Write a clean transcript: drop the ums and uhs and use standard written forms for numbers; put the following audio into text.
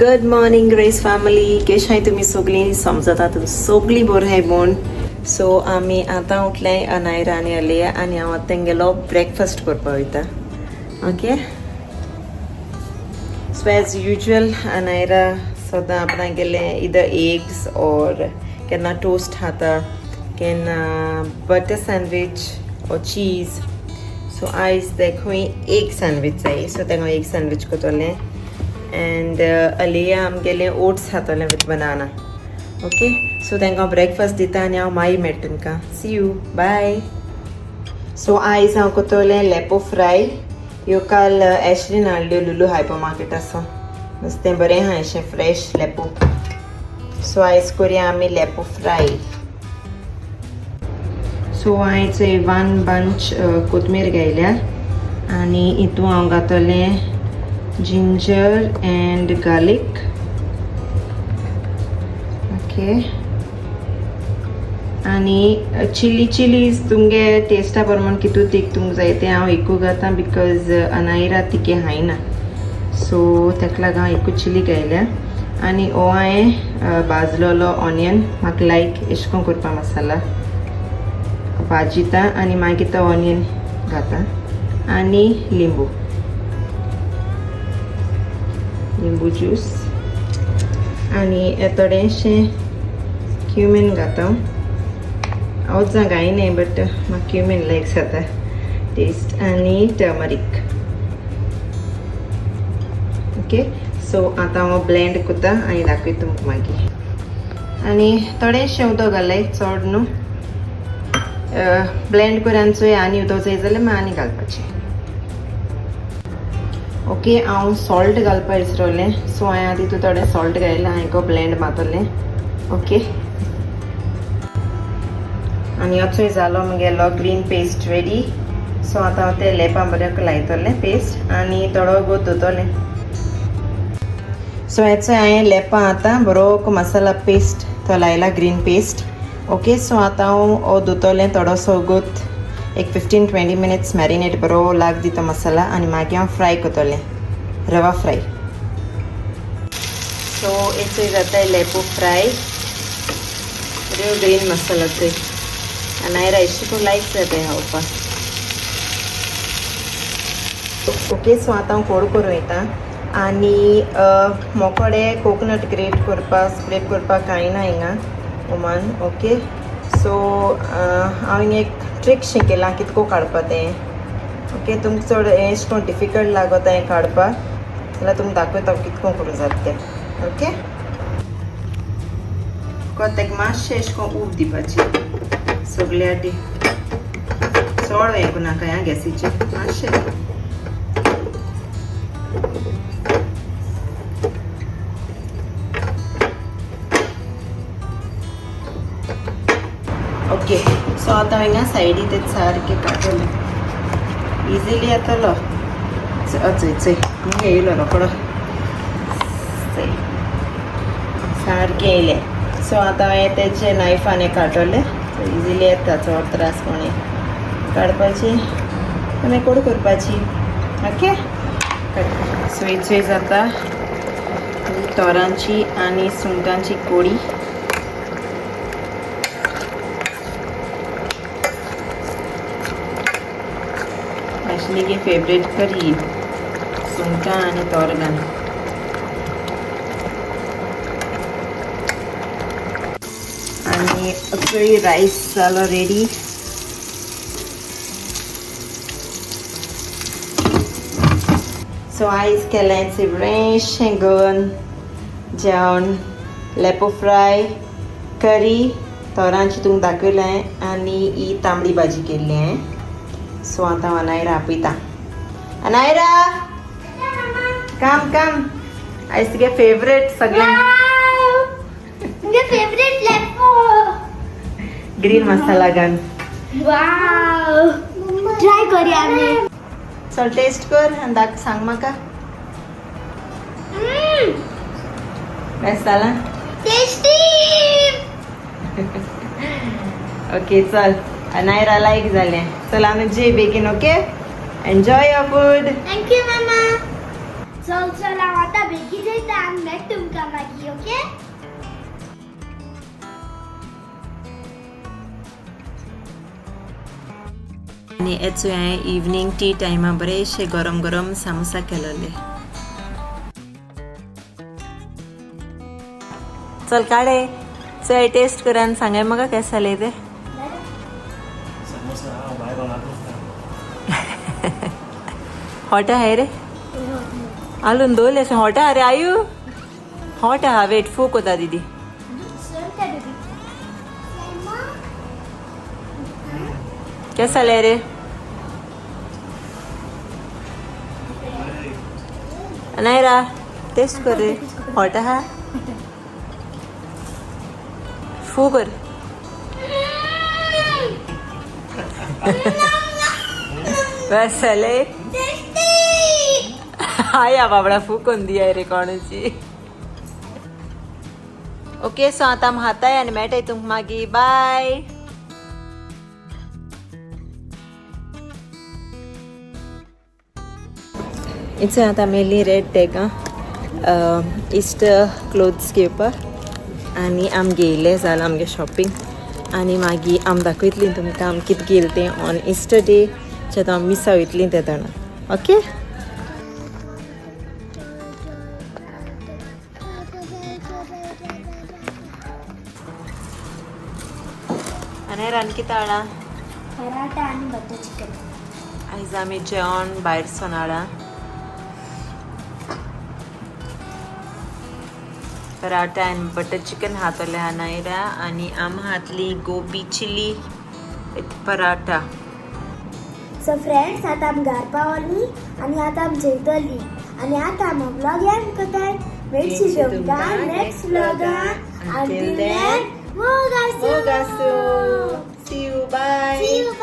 Good morning grace family, केशाय तुमी सगळीं? समजता तुमी सगळीं बरी आहाय म्हूण. सो आमी आतां उठले, अनायरा आनी अलिया, आनी हांव आतां तेंगेलो ब्रेकफास्ट करपा वयता. Okay, so as usual Anaira सदां आपणागेले इदर एग्स ऑर केन्ना टोस्ट खाता, केन्ना butter sandwich or cheese. So आयज तेका एग सँडवीच जाय, सो तेका एग सँडवीच करतलें. एंड अलिया आमगेलें ओट्स खातलें विथ बनाना. ओके, सो तांकां ब्रेकफास्ट दिता आनी हांव मागीर मेळटा तुमकां. C you, bye. सो आयज हांव करतलें लेपो फ्राय. ह्यो काल एशलीन हाडल्यो लुलू हायपर मार्केट आसा. नुस्तें बरें आहा अशें फ्रेश लेपो. सो आयज करुया आमी लेपो फ्राय. सो हांवें वन बंच कोथमीर घायल्या आनी हितून हांव घातलें जिंजर एंड गार्लिक. ओके, आनी चिली, चिलीज तुमगे टेस्टा प्रमाण कितू तीख तुमकां जाय तें. हांव एकू घाता because Anaira तिखे खायना, सो ताका लागून हांव एकू चिली घायल्या. आनी हो हांवें भाजलेलो ऑनियन. म्हाका लायक एशें कोन्न करपा, मसाला भाजिता आनी मागीर तो ऑनियन घाता आनी लिंबू, लिंबू ज्यूस आनी थोडेंशें क्युमीन घाता. हांव घायना बट म्हाका क्युमीन लायक जाता टेस्ट, आनी टर्मरीक. ओके, सो आतां हांव ब्लेंड करता आनी दाखयता तुमकां मागीर. आनी थोडेंशें उदक घालय, चड न्हू. ब्लेंड करून चोय, आनी उदक जाय जाल्यार मागीर आनी घालपाचें. ओके, हांव सॉल्ट घालपा विसरलें, सो हांवें तितून थोडें सॉल्ट घायलें आनी ब्लेंड मारतलें. ओके, आनी असोय जालो म्हगेलो ग्रीन पेस्ट रेडी. सो आतां हांव ते लेपां बऱ्याक लायतलें पेस्ट आनी थोडो गोत धुतलें. सो हेचो हांवें लेपां आतां बरो मसाला पेस्ट तो लायला, ग्रीन पेस्ट. ओके, सो आतां हांव हो धुतलें थोडोसो गोत, एक 15-20 मिनट्स मॅरिनेट बरो लाग दिता मसाला आनी मागीर हांव फ्राय करतलें, रवा फ्राय. सो हेचोय जाता लेपो फ्राय, बऱ्यो ग्रीन मसाला चोय. आनी रायशी खूब लायक जाता खावपाक. ओके, सो आतां हांव कोड करूं वयता आनी मोकडे कोकोनट ग्रेट करपाक, स्प्रेड करपाक कांय ना हिंगा ओमान. ओके, सो हांव हिंगा एक ट्रीक शिकयलां कितको काडपा तें. ओके, तुमकां चड हें अशें करून डिफिकल्ट लागता हें काडपाक जाल्यार तुमकां दाखयता हांव कितको करूं जाता तें. ओके, ताका मातशें अशें करून ऊब दिवपाची सगळे आटी, चड हें करूं नाका ह्या गॅसीचेर मातशें. ओके, सो आतां हिंगा सायडी ते सारकें काडटलें, इजिली येतलो. चय चय, हिंगा येयलो रोकडो, चय सारकें येयलें. सो आतां हांवें तेचे नायफान काडटलें, इजिली येता, चड त्रास कोणें काडपाची, मागीर कोड करपाची. ओके, सो हेचोय जाता तोरांची आनी सुंगटांची कोडी. ॲशलीगे फेवरेट करी, सुंगटां आनी तोरगां. आनी असोय रायस जालो रेडी. सो आयज केलें बरेंशें गोवन जेवण, लेपो फ्राय, करी तोरांची तुमकां दाखयलें आनी ही तांबडी भाजी केल्ली हांवें. सो आतां हांव अनायरा आपयता. अनायरा, काम काम, आयज तुगे फेवरेट सगळ्यांक तुमगे फेवरेट लेपो. ग्रीन मसाला घाल. वाव, ट्राय करूया आमी. चल, टेस्ट कर आनी दाख, सांग म्हाका. बेस्ट जाला. टेस्टी. ओके, चल, अनायरा लायक जालें. चल आमी जे बेगीन. Okay, enjoy your food. Thank you mama. चल चल हांव आतां बेगीन जयता आनी मेळटा तुमकां मागीर. ओके. आनी हेच हांवें इवनींग टी टायमा बरेशे गरम गरम सामोसा केलेले. चल काडे, चल टेस्ट कर आनी सांगाय म्हाका केस जाले ते. समोसा हांव भायर कोणाकूच ना. हॉट आहे रे, आलून दवरले अशें. हॉट आहा रे आयु, हॉट आहा. वेट, फूक कोता दीदी. केस जाले रे अनायरा? टेस्ट कर रे, हॉट आहा. फू कर. बस जाले. आया बाबडा, फू कोन दिया रे कोणाची. ओके, सो आतां आमी हाताय आनी मेळटाय तुमकां मागीर. बाय. इच आतां मेल्ली रेड टॅगां इस्टर क्लोथ्स घेवपाक आनी आम गेयले. जालां आमगे शॉपिंग आनी मागीर आम दाखयतली तुमकां आम कितें घेयलें तें ऑन इस्टर डे. आतां आमी मिसा वयतलीं तेदोना. ओके. आनी रान कितें हाडा? पराठा आनी बटर चिकन. आयज आमी जेवण भायर सोनाळा. पराठा आनी बटर चिकन हातले अनायरा आनी आम हातली gobi chilli with paratha. So friends, आतां आमी घर पावली आनी आतां आमी जेवतली आनी आतां आमी व्लॉग एंड करताय. मेळची तुमकां नेक्स्ट व्लॉगान. Until then, मोग आसूं. मोग आसूं. See you, bye. See you, bye.